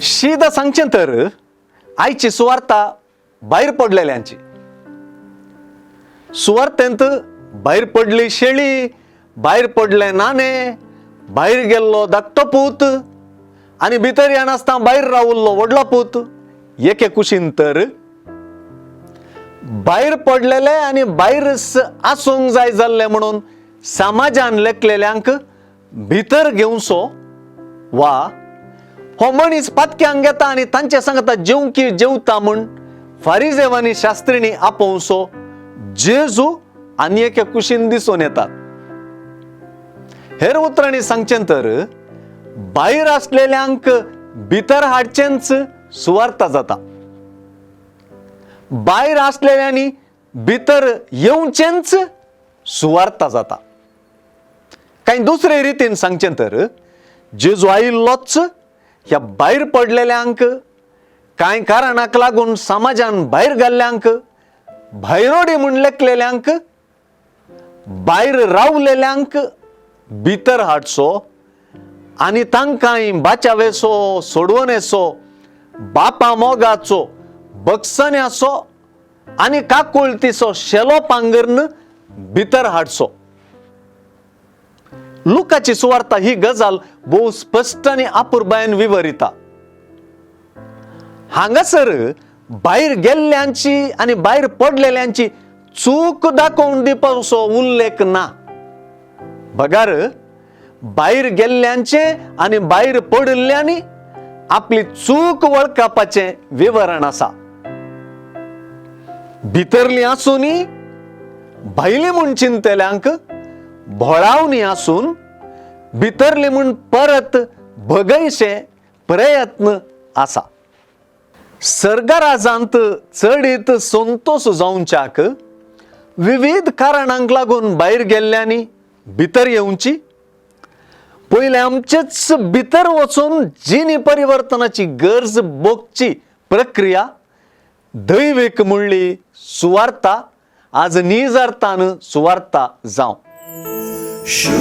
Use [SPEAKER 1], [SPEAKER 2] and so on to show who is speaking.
[SPEAKER 1] शीदा सांगचें तर आयची सुवार्ता भायर पडलेल्यांची. सुवार्तेंत भायर पडली शेळी, भायर पडले नाणे, भायर गेल्लो धाकटो पूत आनी भितर येनासतना भायर रावल्लो व्हडलो पूत. एके कुशीन तर भायर पडलेले आनी भायर आसूंक जाय जाल्ले म्हणून समाजान लेखलेल्यांक भितर घेवचो वा हो मनीस पातक्यांक घेता आनी तांचे सांगता जेवंकी जेवता म्हूण फारिजेव आनी शास्त्रींनी आपोवचो जेजू आनी एके कुशीन दिसून येतात. हेर उतरांनी सांगचें तर भायर आसलेल्यांक भितर हाडचेंच सुवार्ता जाता. भायर आसलेल्यांनी भितर येवचेंच सुवार्ता जाता. कांय दुसरे रितीन सांगचें तर जेजू आयिल्लोच ह्या भायर पडलेल्यांक, कांय कारणाक लागून समाजान भायर घाल्ल्यांक, भायरोडी म्हूण लेखलेल्यांक, भायर रावलेल्यांक भितर हाडचो आनी तांकांय बाचावेचो, सोडवणेचो, बापा मोगाचो, बगसण्याचो आनी काकुळतीचो शेलो पांगरून भितर हाडचो. लुकाची सुवार्ता ही गजाल भोव स्पश्ट आनी अपुरबायेन विवरिता. हांगासर भायर गेल्ल्यांची आनी भायर पडलेल्यांची चूक दाखोवन दिवपाचो उल्लेख ना, बगार भायर गेल्ल्यांचे आनी भायर पडिल्ल्यांनी आपली चूक वळखपाचें विवरण आसा. भितरली आसूनी भायली म्हूण चिंतल्यांक भोळावणी आसून भितरली म्हूण परत भगयशे प्रयत्न आसा. सर्गराजांत चडीत संतोश जावच्याक विविध कारणांक लागून भायर गेल्ल्यांनी भितर येवची. पयलें आमचेच भितर वचून जिणी परिवर्तनाची गरज भोगची प्रक्रिया दैवीक म्हणली सुवार्ता आज नीज अर्थान सुवार्ता जावं.
[SPEAKER 2] शुभ.